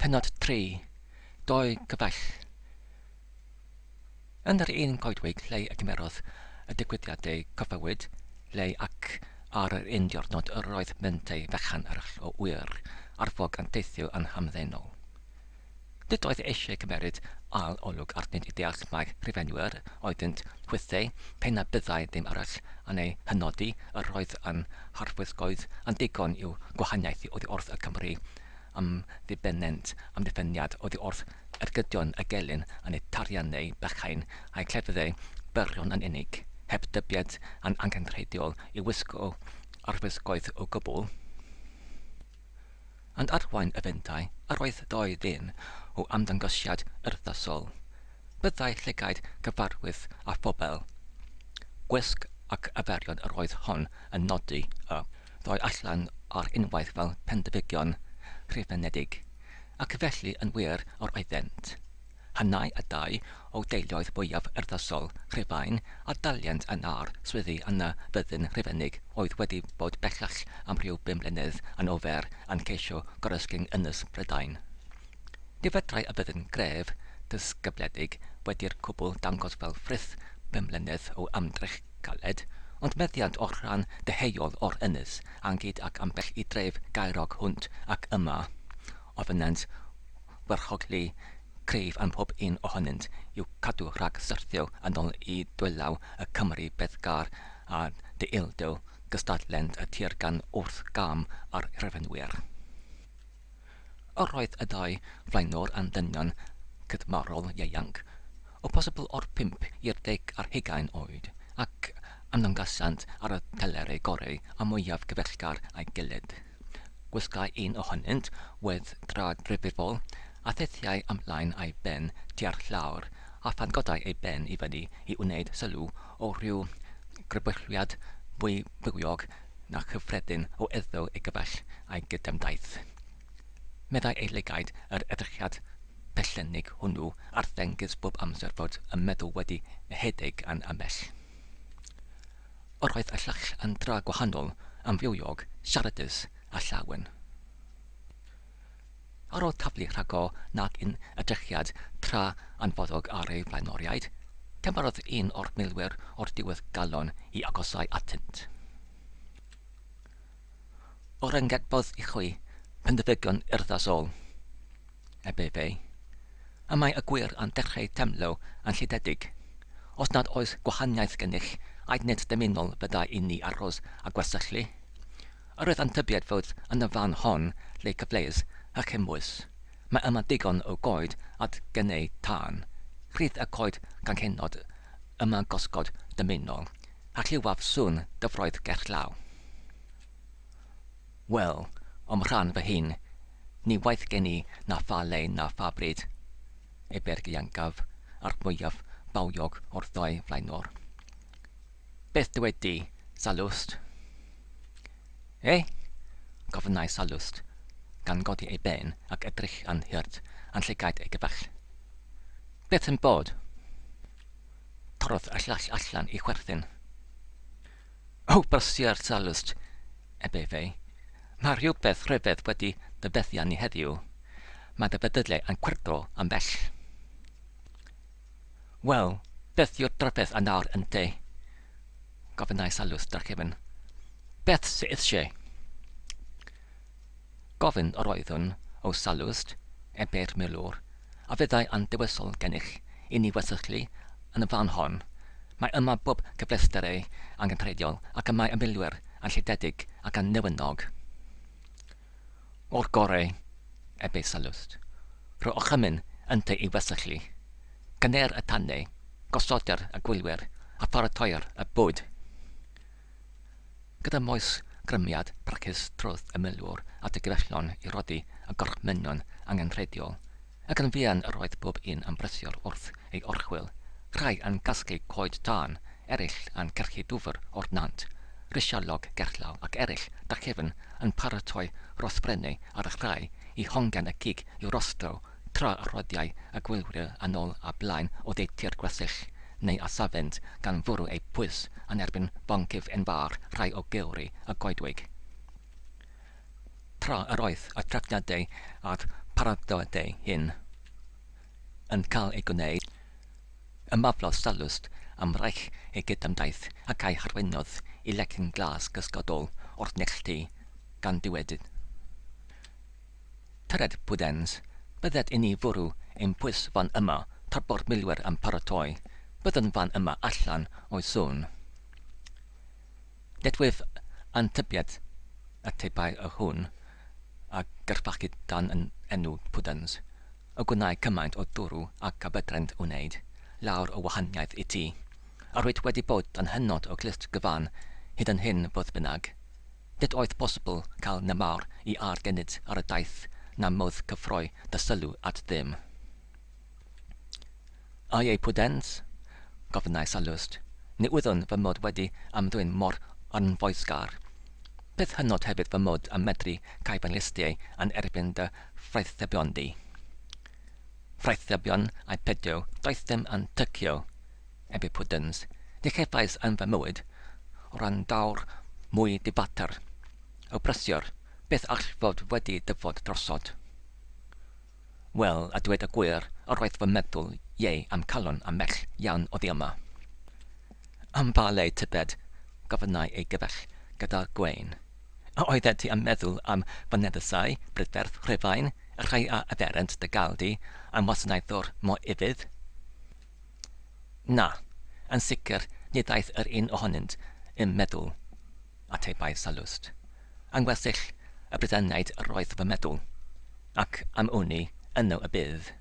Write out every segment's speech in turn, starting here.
Pennod 3, Doi Gyfaill. Yn yr un goedwig lle y cymerodd y digwyddiad eu coffawyd le ac ar yr un diwrnod yr oedd mynteu fechan arall o ŵyr arfog yn teithio yn hamddenol. Nid oedd eisiau cymeryd ail olwg arnynt i ddeall mai rhufeinwyr oeddynt hwythau, pe na byddai ddim arall yn eu hynodi, yr oedd yn harfwisgoedd yn ddigon i'w gwahaniaethu oddi wrth y Cymry ymddibennent amddiffyniad oddi wrth ergydion y gelyn yn eu tariannau bychain a'u clefyddau byrion yn unig, heb dybied yn angenrheidiol i wisgo arfwisgoedd o gwbl. Yn arwain y fentai yr oedd dou ddyn o ymddangosiad urddasol. Byddai llygaid cyfarwydd â phobl. Gwisg ac arferion yr oedd hon yn nodi y ddoi allan ar unwaith fel pendefigion rhufeinedig, ac felly yn wir yr oeddent. Hannai y dau o deuluoedd mwyaf urddasol Rhufain a dalient yn ar swyddi yn y fyddin Rhufeinig oedd wedi bod bellach am rhyw bum mlynedd yn ofer yn ceisio goresgyn Ynys Brydain. Ni fedrai y fyddin gref ddisgybledig wedi'r cwbl dangos fel ffrwyth pum mlynedd o ymdrech galed, ond meddiant o'r rhan ddeheuol o'r ynys, ynghyd ag ambell i dref gaerog hwnt ac yma, ofynnent warchoglu cryf yn mhob un ohonynt i'w cadw rhag syrthio yn ol i dwylaw y Cymry beiddgar a di-ildio gystadlent y tir gan wrth gam a'r Rhufeinwyr. Yr oedd y ddau flaenor yn ddynion cydmarol ieuanc, o bosibl o'r pump i'r deg ar hugain oed, ac ymddangasant ar y telerau goreu a mwyaf cyfeillgar â'i gilydd. Gwisgai un ohonynt wedd dra drifrifol, a theithiai ymlaen â'i ben tua'r llawr, a phan godai ei ben i fyny i wneud sylw o ryw grybwylliad mwy bywiog na chyffredin o eiddo ei gyfaill a'i gydymdaith. Meddai ei lygaid yr edrychiad pellennig hwnnw arddengys bob amser fod y meddwl wedi ehedeg yn ymhell. Yr oedd y llall yn dra gwahanol, yn fywiog, siaradus, a llawen. Ar ôl taflu rhagor nag un edrychiad tra anfoddog ar ei flaenoriaid, cymerodd un o'r milwyr o'r diwedd galon i agosáu atynt. O ryngedbodd i chwi, pendefigion urddasol, ebe fe. Y mae y gwir yn dechreu temlo yn lluddedig. Os nad oes gwahaniaeth gennych, ai nid dymunol fyddai i ni aros a gwersyllu? Yr oedd yn tybied fod yn y fan hon le cyfleus a chymwys. Mae yma ddigon o goed at gynneu tân. Rhydd y coed ganghennod yma gosgod dymunol, a chlywaf sŵn dyfroedd gerllaw. Wel, o'm rhan fy hun, ni waeth gen i na pha le na pha bryd, ebe'r ieuangaf a'r mwyaf bywiog o'r ddau flaenor. Beth dywed di, Salust? Eh? gofynnai Salust, gan godi ei ben ac edrych yn hurt yn llygaid ei gyfaill. Beth sy'n bod? Torrodd y llall allan i chwerthin. O, brysur, Salust, ebe fe. Mae rhywbeth rhyfedd wedi dy fethiannu heddiw. Mae dy feddyliau yn cwrdo yn bell. Wel, beth yw'r drafferth yn awr ynte? Gofynnai Salust drachefn. Beth sy eisiau? Gofyn yr oeddwn, O Salust, ebe'r milwr, a fyddai yn dewisol gennych i ni wersylltu yn y fan hon? Mae yma bob cyfleusterau angenrheidiol ac y mae y milwyr yn lluddedig ac yn newynog. O'r gorau, ebe Salust, rho orchymyn ynte i wersylltu. Cynneuir y tanau, gosodir y gwylwyr, a pharatoir y bwyd. Gyda moes grymiad parchus trodd y milwr at y gyfeillion i roddi y gorchmynion angenrheidiol, ac yn fuan yr oedd pob un yn brysior wrth ei orchwyl, rhai yn casglu coed tân, eraill yn cyrchu dwfr o'r nant risialog gerllaw, ac eraill drachefn yn paratoi rosbrennau ar y rhai i hongian y cig i'w rostro tra y rhodiai y gwylwyr yn ôl a blaen oddeutu'r gwersyll, neu a safent, gan fwrw eu pwys yn erbyn boncyff enfawr rhai o gewri y goedwig. Tra yr oedd y trefniadau a'r paratoadau hyn yn cael eu gwneud, ymaflodd Sallust am wraig ei gydymdaith ac a'i harweiniodd i lecyn glas gysgodol o'r neilltu, gan ddywedyd, Tyred, Pudens, bydded inni fwrw ein pwys fan yma tra bo'r milwyr yn paratoi, byddwn fan yma allan o'u sŵn. Nid wyf yn tybied, atebai yr hwn a gyrfachid dan yn enw Pudens, y gwnai cymaint o ddwrw ag a fedrent wneud, lawr o wahaniaeth i ti. Yr wyt wedi bod yn hynod o glust gyfan hyd yn hyn fodd bynnag. Nid oedd bosibl cael nemawr i ar gennyt ar y daith na modd cyffroi dy sylw at ddim. Ai Pudens? gofynnai Sallust. Ni wyddwn fy mod wedi ymddwyn mor anfoesgar. Peth hynod hefyd fy mod yn medru cau fy nghlustiau yn erbyn dy ffraethebion di. Ffraethebion ai peidio, deuthum yn tycio, ebe Pudens. Ni chefais yn fy mywyd wrandawr mwy difater. O brysiwr, beth all fod wedi dyfod drosod? Wel, a dweud y gwir, yr oedd fy meddwl iei a'm calon ym mell iawn oddi yma. Am ba le, tybed? gofynnai ei gyfaill gyda gwên. A oeddet ti yn meddwl am fyneddysau brydferth Rhufain, y rhai a aferent dy gael di yn wasanaethwr mor ufudd? Na, yn sicr ni ddaeth yr un ohonynt i'm meddwl. atebai Sallust. Yng ngwersyll y Brythoniaid yr oedd fy meddwl, ac am wn i, yno y bydd.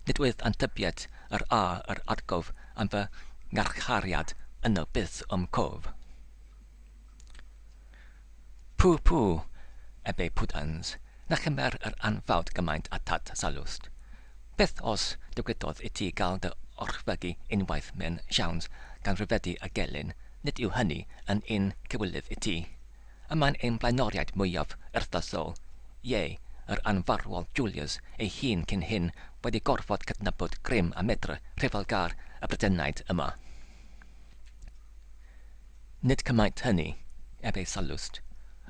Nid wyf yn tybied yr â yr atgof am fy ngharchariad yno byth o'm cof. Pw, pw, ebe Pudans, na chymer yr anffawd gymaint atat, Sallust. Beth os dygwyddodd i ti gael dy orchfygu unwaith mewn siawns gan ryfeddu y gelyn, nid yw hynny yn un cywilydd i ti. Y mae'n ein blaenoriaid mwyaf urddasol, ie, yr anfarwol Julius ei hun cyn hyn wedi gorfod cydnabod grym a medr rhyfelgar y Brydenaid yma. Nid cymaint hynny, ebe Sallust.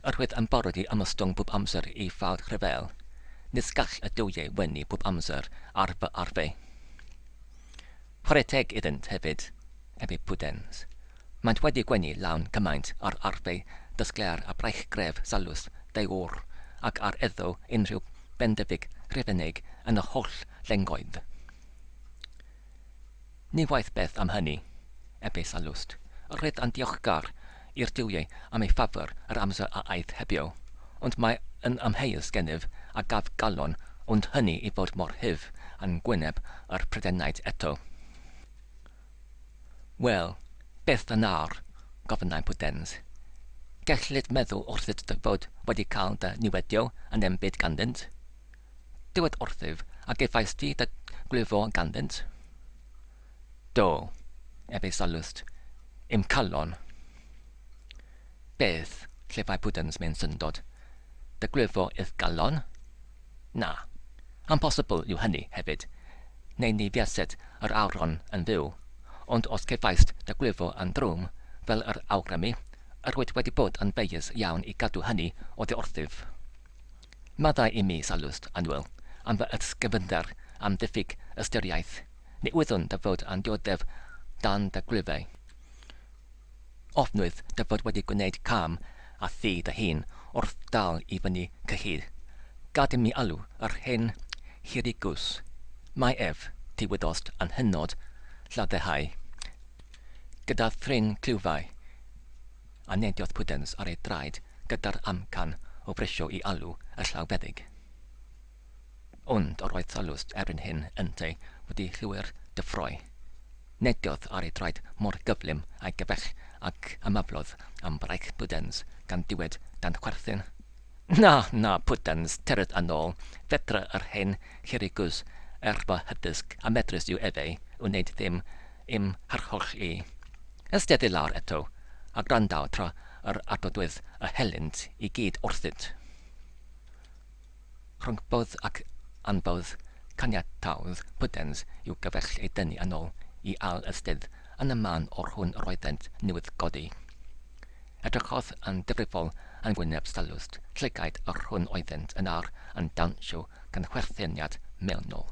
Yr wyf yn barod i ymostwng bob amser i ffawd rhyfel. Nis gall y duwiau wenu bob amser ar fy arfau. Chwarae teg iddynt hefyd, ebe Pudens. Maent wedi gwenu lawn cymaint ar arfau dysglaer a braich gref Sallust deuwr ag ar eiddo unrhyw bendefic Rhufeinig yn yr holl lengoedd. Ni waeth beth am hynny, ebe Sallust, yr oedd yn diolchgar i'r duwiau am ei ffafr yr amser a aeth hebio, ond mae yn amheus gennyf a gaf galon ond hynny i fod mor hyf yn ngwyneb yr Prydenaid eto. Wel, beth yn awr? gofynnai Pudens. Gellid meddwl wrthyt dy fod wedi cael dy niwedio yn enbyd ganddynt. Dywed wrthyf, a gefais di dy glwyfo ganddynt? Do, ebe Sallust, i'm calon. Beth, llefai Pudens mewn syndod, dy glwyfo i'th galon? Na, amhosibl yw hynny hefyd, neu ni fuaset yr awron yn fyw, ond os cefaist dy glwyfo yn drwm, fel yr awgrymu, yr wyt wedi bod yn feius iawn i gadw hynny oddi wrthyf. Maddau i mi, Sallust, annwyl, am fy ysgyfynder, am ddiffyg ystyriaeth. Ni wyddwn dy fod yn dioddef dan dy glwyfau. Ofnwyf dy fod wedi gwneud cam â thi dy hun wrth dal i fyny cyhyd. Gad i mi alw yr hen Chiricus. Mae ef, ti wyddost, yn hynod lladdehau. Gyda thrin clwyfau. A neidiodd Pudens ar ei draed gyda'r amcan o frysio i alw y llawfeddyg. Ond yr oedd Sallust erbyn hyn yntau wedi llwyr dyffroi. Neidiodd ar ei draed mor gyflym a'i gyfell ac ymaflodd am fraich Pudens gan ddiwed dan chwerthin. Na, na, Pudens, tyrd yn ôl, fedra yr hen Chiricus er fy hyddysg a medrus yw efe wneud ddim i'm harcholl i. Eistedd i lawr eto, a gwrandaw tra yr adrodwydd y helynt i gyd wrthynt. Rhwng bodd ac anfodd, caniataodd Pudens i'w gyfaill ei dynnu yn ôl i ail eistedd yn y man o'r hwn yr oeddent newydd godi. Edrychodd yn ddifrifol yn wyneb Sallust, llygaid yr hwn oeddent yn awr yn dawnsio gan chwerthiniad mewnol.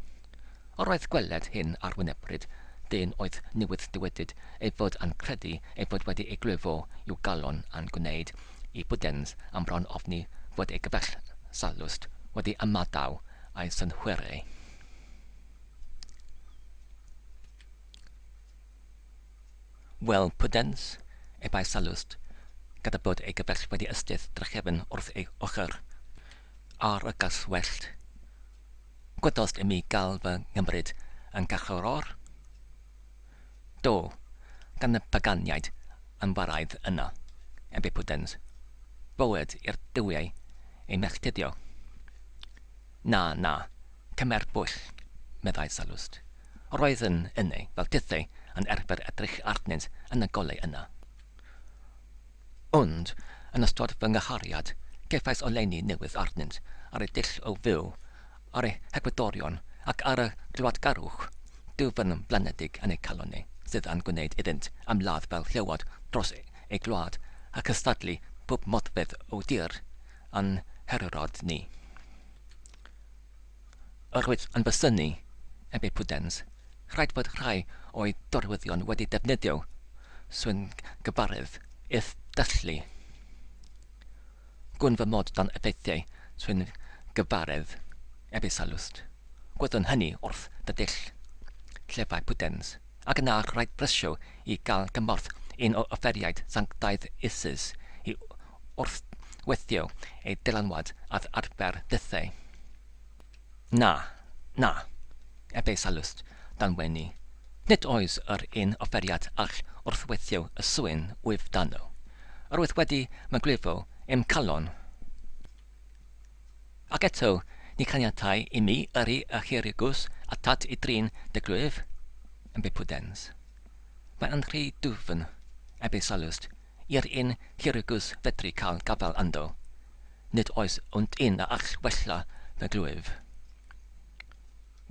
Yr oedd gweled hyn ar wynebpryd dyn oedd newydd dywedyd ei fod yn credu ei fod wedi ei glwyfo i'w galon a'n gwneud i Pudens am bron ofni fod ei gyfaill Sallust wedi ymadaw â'i synhwyrau. Wel, Pudens, ebai Sallust, gyda bod ei gyfaill wedi eistedd drachefn wrth ei ochr ar y glaswellt. Gwyddost i mi gael fy nghymryd yn garcharor? Do, gan y paganiaid yn waraidd yna, ebe Pudens. Boed i'r duwiau ei melltithio. Na, na, cymer bwyll, meddai Sallust. Yr oedd yn ynne, fel tithau, yn arfer edrych arnynt yn y golau yna. Ond, yn ystod fy nghyhariad, cefais oleuni newydd arnynt, ar eu dull o fyw, ar eu hegwyddorion, ac ar y gwladgarwch dwfn blanedig yn eu calonnau, sydd yn gwneud iddynt ymladd fel llewod dros eu gwlad a chystadlu pob modfedd o dir a'n heryrod ni. Yr wyt yn fy synnu, ebe Pudens. Rhaid fod rhai o'i dorwyddion wedi defnyddio swyn gyfaredd i'th dyllu. Gwn fy mod dan effeithiau swyn gyfaredd, ebe Sallust. Gwyddwn hynny wrth dy ddull, llefai Pudens, ac yna rhaid brysio i gael cymorth un o offeriaid sanctaidd Isis i wrthweithio ei dylanwad a'th arfer dithau. Na, na, ebe Sallust, dan wenu, nid oes yr un offeriad all wrthweithio y swyn wyf dano. Yr wyf wedi myglwyfo i'm calon. Ac eto, ni chaniatai i mi yrru y chirurgus atat i drin dy glwyf, ebe Pudens. Mae yn rhy dwfn, ebe Sallust, i'r un chirurgus fedru cael gafael ynddo. Nid oes ond un a all wella fy glwyf.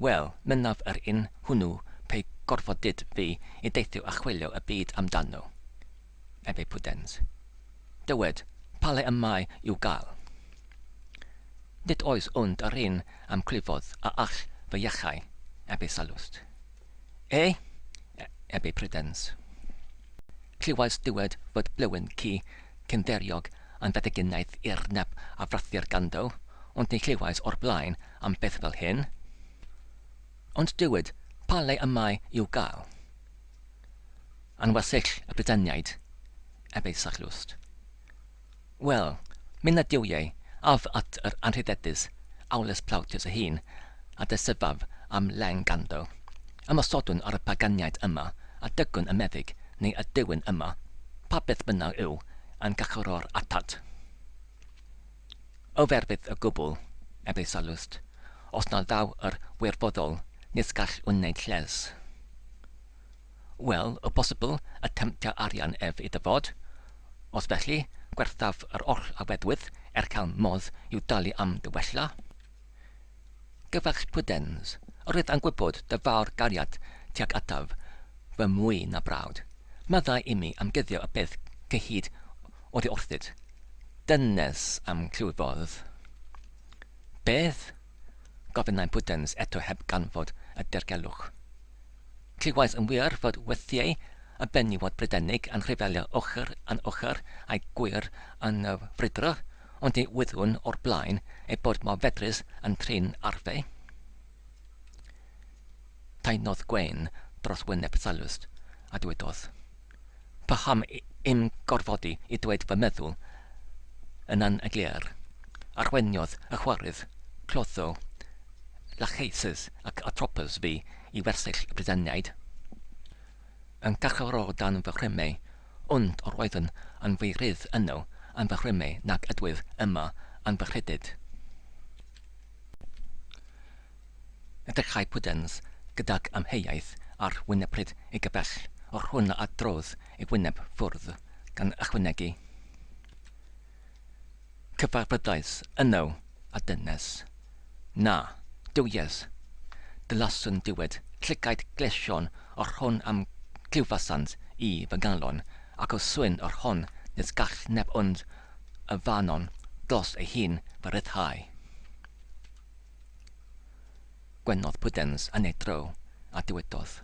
Wel, mynnaf yr un hwnnw pe gorfodid fi i deithio a chwilio y byd amdano, ebe Pudens. Dywed, pa le y mae i'w gael? Nid oes ond yr un a'm clywodd a all fy iachau, ebe Sallust. E? ebe Prudence. Clywais ddywed fod blewyn ci cynddeiriog yn feddyginiaeth i'r neb a frathir ganddo, ond ni chlywais o'r blaen am beth fel hyn. Ond dywed, pa le y mae i'w gael? Anwersyll y Brythoniaid, ebe Sallust. Wel, myn y duwiau, af at yr anrhydeddus Aulus Plautius ei hun, a desyfaf am leng ganddo. Ymosodwn ar y paganiaid yma, a dygwn y meddyg, neu y dewin yma, pa beth bynnag yw, yn garcharor atat. Ofer fydd y gwbl, ebe Sallust, os na ddaw yr wirfoddol, nis gall wneud lles. Wel, o bosibl y temptia arian ef iddo fod. Os felly, gwerthaf yr oll a weddwyd er cael modd i'w dalu am dy wella. Gyfaill Pudens, yr wyf yn gwybod dy fawr gariad tuag ataf, fy mwy na brawd. Maddau imi am guddio y peth cyhyd oddi wrthyt. Dynes a'm clywodd. Beth? gofynnai Pudens eto heb ganfod y dirgelwch. Clywais yn wir fod weithiau y benywod Prydeinig yn rhyfelio ochr yn ochr â'u gwŷr yn y frwydr, ond ni wyddwn o'r blaen eu bod mor fedrus yn trin arfau. Taenodd gwên dros wyneb Sallust, a dywedodd, Paham i'm gorfodi i ddweud fy meddwl yn aneglur? Arweiniodd y chwarydd Clotho Lachesis ac Atropos fi i wersyll y Brythoniaid. Yn carcharor dan fy rhwymau, ond yr oeddwn yn fwy rhydd yno yn fy rhwymau nag ydwyf yma yn fy rhyddid. Edrychai Pudens gydag amheuaeth ar wynebpryd ei gyfaill, yr hwn a drodd ei wyneb ffwrdd, gan ychwanegu, Cyfarfyddais yno â dynes. Na, duwies, dylaswn diwedd llygaid gleision yr hwn a'm clywfasant i fy nghalon, ac o swyn yr hon Nis gall neb ond y Fanon dlos ei hun fy rhyddhau. Gwenodd Pudens yn ei dro, a dywedodd,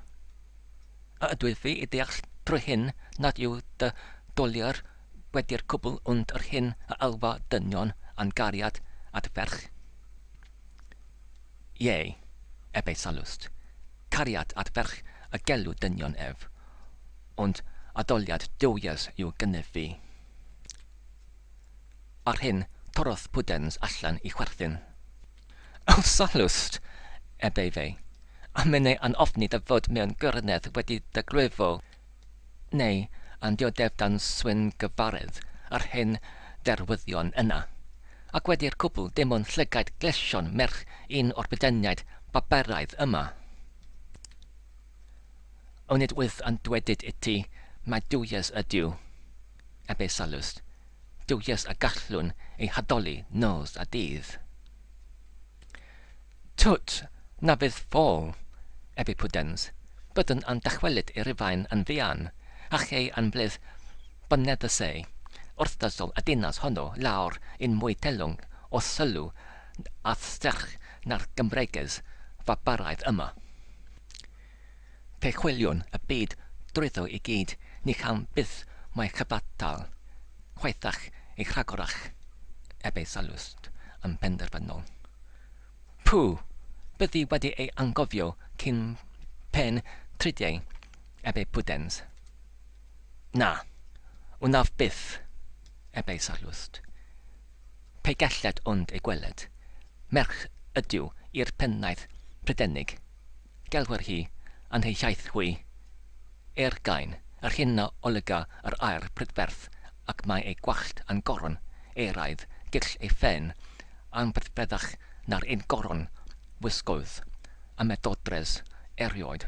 A ydwyf fi i ddeall trwy hyn nad yw dy dolier wedi'r cwbl ond yr hyn a alwa dynion a'n gariad at ferch? Ie, ebe Sallust, cariad at ferch y gelw dynion ef, ond addoliad duwies yw gennyf fi. Ar hyn, torrodd Pudens allan i chwerthin. O, Sallust! ebe fe, a minnau yn ofni dy fod mewn gwirionedd wedi dy glwyfo, neu yn dioddef dan swyn gyfaredd yr hen dderwyddion yna. Ac wedi'r cwbl, dim ond llygaid gleision merch un o'r Brydeniaid barbaraidd yma. Onid wyf yn dwedyd iti mai duwies ydyw? ebe Sallust. Duwies y gallwn ei haddoli nos a dydd. Twt, na fydd ffôl, ebe Pudens, byddwn yn dychwelyd i Rufain yn fuan, a chei yn blith Boneddasau wrthddysol y dinas honno lawr yn mwy teilwng o sylw a serch na'r Gymreiges farbaraidd yma. Pe chwiliwn y byd drwyddo i gyd, ni chawn byth mo'i chyfatal, chwaethach ei rhagorach, ebe Sallust yn benderfynol. Pw! Byddi wedi ei angofio cyn pen tridiau, ebe Pudens. Na, wnaf byth, ebe Sallust. Pe gelled ond ei gweled. Merch ydyw i'r pennaeth Prydeinig. Gelwir hi, yn eu hiaith hwy, Eurgain, yr hyn a olyga yr air prydferth, ac mae ei gwallt yn goron euraidd gyll ei phen, yn brydferthach na'r un goron wisgodd y Medodres erioed.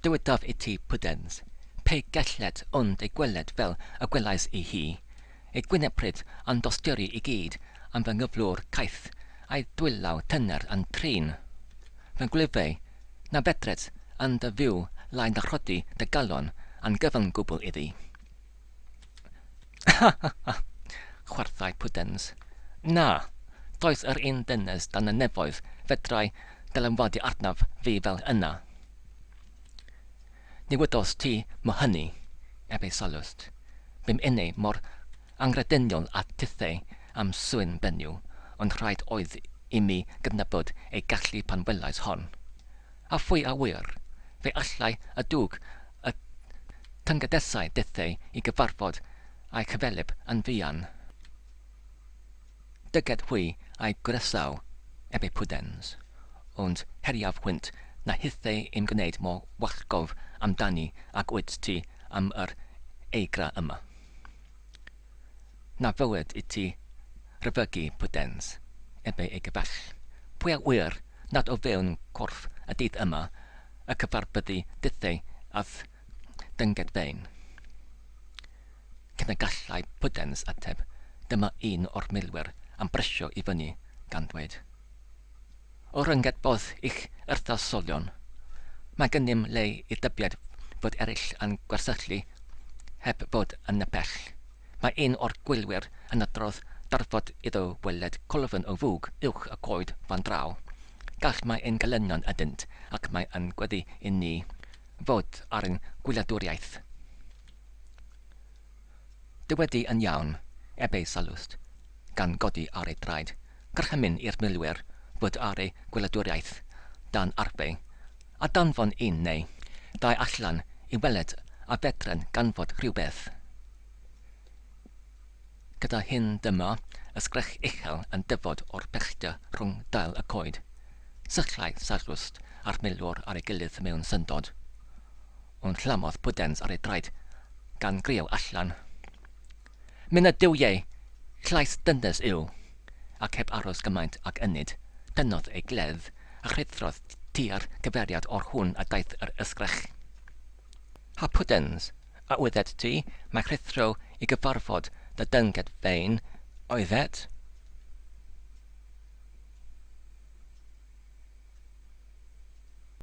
Dywedaf i ti, Pudens, pe gellet ond ei gweled fel y gwelais i hi, ei gwynebpryd yn dosturi i gyd am fy nghyflwr caeth, a'i dwylaw tyner yn trin fy ngwlyfau, na fedret yn dy fyw lai na rhoddi dy galon yn gyfan gwbl iddi. Ha, ha, ha! chwarthai Pudens. Na! Does yr un dynes dan y nefoedd fedrai dylanwadu arnaf fi fel yna. Ni wyddost ti mo hynny, ebe Sallust. Bum inne mor anghrediniol â tithe am swyn benyw, ond rhaid oedd i mi gydnabod ei gallu pan welais hon. A phwy a ŵyr? Fe allai y dug y tyngadesau dithau i gyfarfod â'i chyfelyb yn fuan. Dyged hwy a'i gwresaw, ebe Pudens, ond heriaf hwynt na hithau i'm gwneud mor wallgof am dani ag wyt ti am yr eigra yma. Na fywyd i ti ryfygu, Pudens, ebe ei gyfaill. Pwy a ŵyr nad o fewn corff y dydd yma y cyfarbyddi dithau a'th dyngedfein? Cyn y gallai Pudens ateb, dyma un o'r milwyr yn brysio i fyny, gan ddweud, O rhynged bodd i'ch urddasolion. Mae gennym le i dybied fod eraill yn gwersyllu heb fod yn nepell. Mae un o'r gwylwyr yn adrodd darfod iddo weled colofn o fwg uwch y coed fan draw. Gall mai ein gelynion ydynt, ac mae yn gweddu i ni fod ar ein gwyliadwriaeth. Dywedi yn iawn, ebe Sallust, gan godi ar ei draed, gorchymyn i'r milwyr fod ar eu gwyliadwriaeth dan arfau, a danfon un neu ddau allan i weled a fedren ganfod rhywbeth. Gyda hyn dyma ysgrech uchel yn dyfod o'r pellter rhwng dail y coed. Syllai Sallust a'r milwr ar ei gilydd mewn syndod. Ond llamodd Pudens ar ei draed, gan grio allan, Myn y duwiau! Llais dynes yw! Ac heb aros gymaint ag ennyd, tynnodd ei gledd, a rhuthrodd tua'r cyfeiriad o'r hwn y daeth yr ysgrech. Ha Pudens, a oeddet ti, mai rhuthro i gyfarfod dy dyngedfein oeddet?